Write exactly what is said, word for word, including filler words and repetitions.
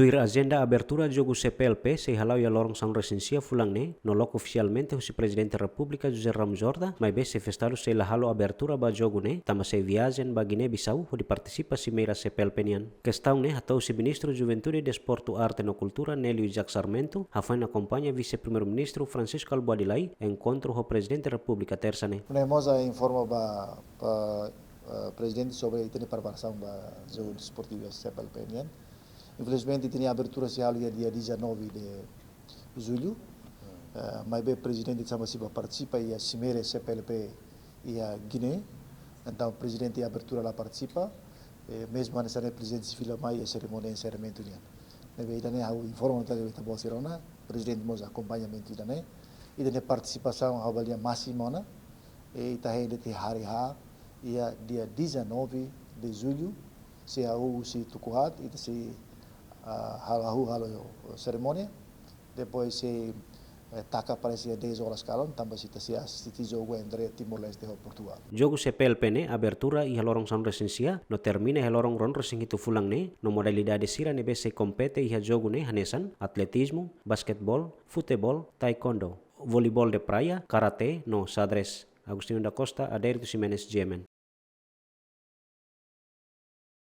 Tuir ajenda abertura jogu C P L P sei hala'o iha loron sanulu-resin-sia fulan ne'e, no loke ofisialmente husi Prezidente Repúblika José Ramos Horta, maibé xefe Estadu sei la halo abertura ba jogu ne'e, tanba sei viajen ba Guiné-Bissau hodi partisipa simeira C P L P nian. Kestaun ne'e hato'o husi Ministru Juventude, Desportu, Arte no Kultura, Nélio Isaac Sarmento, hafoin akompaña Vise-Primeiru-Ministru Francisco Albuadilai enkontru ho Prezidente Repúblika Tersa ne'e. Ne'e mós informa ba, ba, eh, Prezidente sobre ita-nia preparasaun ba jogu desportivu C P L P nian. Infelizmente, ita-nia abertura sei halo iha dia dezanove de julho. Eh, maibé Prezidente tanba sei bá partisipa iha simeira C P L P iha Guiné. Entaun, Prezidente abertura la partisipa. Eh, mezmu hanesan ne'e Prezidente sei fila mai iha serimónia enserramentu nian. Ne'ebé ida-ne'e ha'u informa ita-boot sira ona, Prezidente mós akompañamentu ida-ne'e. Ita-nia partisipasaun ha'u avalia másimu ona. I ita hein de'it iha hari H, iha dia dezanove de julho, sei hahú husi tuku haat, ita sei, ah, halo, hahú halo serimónia. Depois sei, eh, taka parese iha dez horas kalan, tanba sei ita sei asiste jogu entre Timor-Leste ho Portugal. Jogu C P L P ne'e abertura iha loron sanulu-resin-sia, no termina iha loron ruanulu-resin-hitu fulan ne'e, no modalidade sira ne'ebé sei kompete iha jogu ne'e hanesan atletizmu, basketeból, futeból, taekwondo, voleibol de praia, karate, no xadrez. Agostinho da Costa, Adérito Ximenes, G M N.